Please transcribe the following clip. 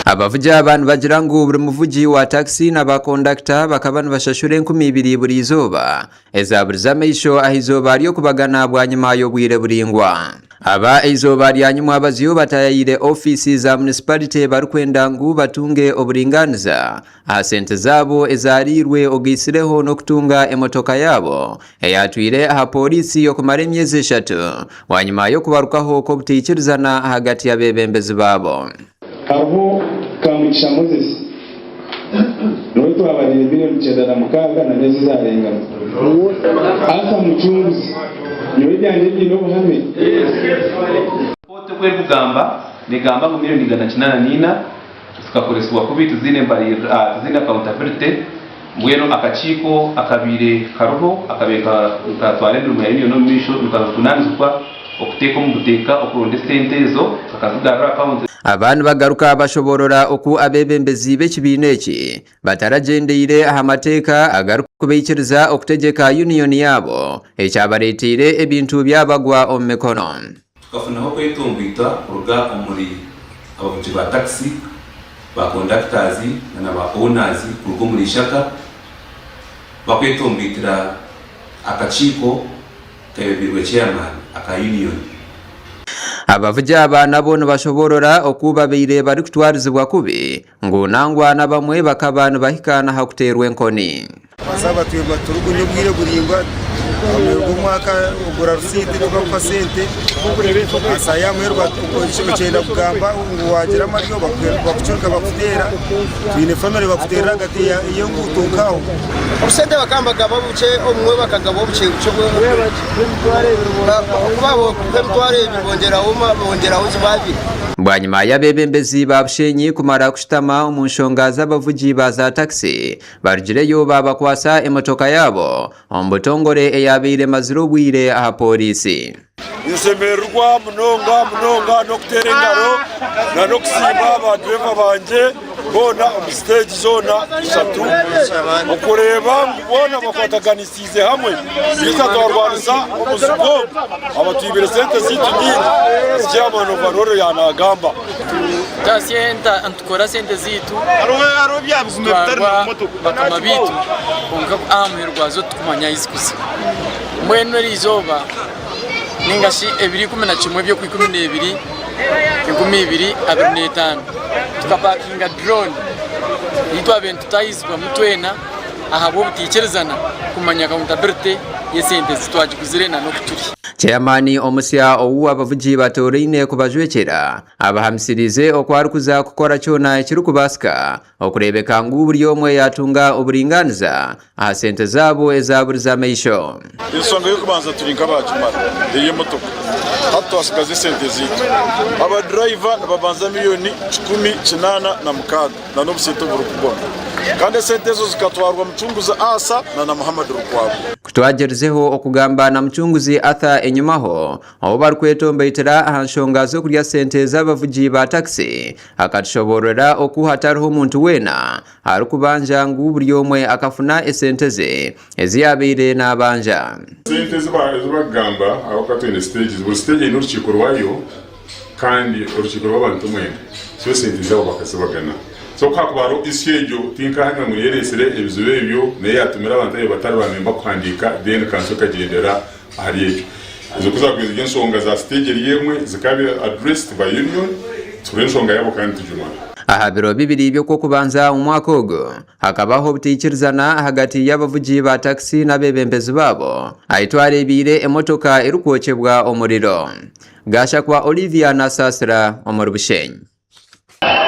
Abavugi aba nibagira ngu buri muvugi wa takisi na ba kondakita bakaba nibashashura 2000 buri izooba ezaburize amaisho aha izooba ry'okubagana bwanyima y'obwire buraingwa. Aba eizooba rya nyimwabazyo batayayiire ofiisi za munisiparite barikwenda ngu batunge oburingaaniza aha sente zaabo ezaariirwe ogaitsireho n'okutunga emotoka yaabo eyatwire aha pooriisi okumara emyezi eshatu bwanyima y'okubarukaho kw'obutaikirizana ahagati y'abeebembezi baabo. Hariho Kamugisha Moses niwe twabariire milioni 96 na meezi ezarengaho. Arthur Mucunguzi, nyowe ebyangye biine obuhame. Ripooti oku erikugamba, negamba ngu milioni 804 zikakoresibwa kubi tiziine mbaririra, tiziine accountability. Mbwenu akakiiko akabaire kariho akabaire nikatwara emirimo ya union omu maisho nikajunanizibwa okuteeka omu buteeka okuronda esente ezo kakazigarura akawunti. Aba nibagaruka bashoboorora oku abeebembezi b'ekibiina eki bataragyendeire aha mateeka agarikubaikiriza okutegyeka yuniyoni yaabo ekyabareeteire ebintu byabagwa omu mikono. Tukafunaho okwetomboita kuruga omuri abavugi ba taxi, ba conductors na na ba owners kuruga omuri Ishaka bakwetomboitira akakiiko kebebeirwe chairman aka union. Abavugi aba nabo nibashoboorora oku babaire barikutwarizibwa kubi ngu nangwa n'abamwe bakaba nibahika n'aha kuteerwa enkoni. Twaba turikunywa obwire buraingwa, aha muheru gw'omwaka ogura risiiti tibakuha sente, aha saaha y'aha muheru okyenda kugamba ngu waagira amaryo bakucuruka bakuteera, twine famire bakuteerera ahagati y'enguuto nk'aho. Obusente bakaba nibagaba bukye obumwe bakagaba obukye bukye kuba 20,000 bongyeraho ziba abiri. Bwanyima y'abeebembezi ba Bushenyi kumara kushutama omu nshonga z'abavugi ba za takisi, Barugireyo baabakwatsa emotoka yaabo omu butongore eyaabaire emazire obwire aha pooriisi. Ninshemererwa munonga munonga n'okuteera engaro na n'okusiima ba dureeva bangye boona omu siteegi zoona ishatu okureeba ngu boona bakwataganisiize hamwe itwe twarwanisa omuzigu ogu abatwibire sente zaitu nyingi, Chairman Ovarolo yaanagamba. Nitukora sente zaitu zitwarwa bakama baitu kwonka aha muheru gwazo titukumanya ahu zirikuza. Mbwenu eri izooba ninga shi ebiro 11 eby'okwikumi n'ebiri 2025 tukapakinga drone ei twabaire nitutahizibwamu twena ahabw'obutaikirizana kumanya accountability y'esente ezi twagiguzire n'oku turi. Chairman omusya ou abavugi batooraine kubajwekyera Abahamisiriize oku arikuza kukora kyona ekirikubaasika okureebeka ngu buri omwe yaatunga oburingaaniza aha sente zaabo eza buri z'amaisho. Ensonga y'okubanza turi nk'abaagimara ey'emotoka hati twasigaza esente zaitu. Aba driver nibabanza miriyoni 186 na n'obusente oburikugwamu kandi esente ezo zikatwarwa Mucunguzi Asa na na Muhammad Lukwago. Ku twagyerizeho okugamba na Mucunguzi Arthur enyimaho, Obu barikwetomboitera aha nshonga z'okurya sente z'abavugi ba takisi, akatushoboororera oku hatariho muntu weena arikubanja ngu buri omwe akafuna esente ze ezi yaabaire naabanja. Sente ezi barikugamba ahabw'okuba twine siteegi, buri siteegi eine orukiiko rwayo kandi orukiiko rw'abantu omwenda, so esente zaabo bakazibagana. So ku hakuba hariho issue egyo tinkahamya ngu niyo ereetsire ebizibu ebyo nayo yaatumire abantu ababaire batari ba memba kuhandiika then kanso ekagyendera Ahari ekyo, ezo ku zaakubaire ziri enshonga za siteegi eri emwe, zikaba addressed by union, tuhure enshonga yaabo kandi tugimare. Aha biro bibiri by'Okw'okubanza omu mwaka ogu, hakabaho obutaikirizana ahagati y'abavugi ba takisi n'abeebembezi baabo ahi twareebiire emotoka erikwokyebwa omuriro. Gashakwa Olivia Nasasira omuri Bushenyi.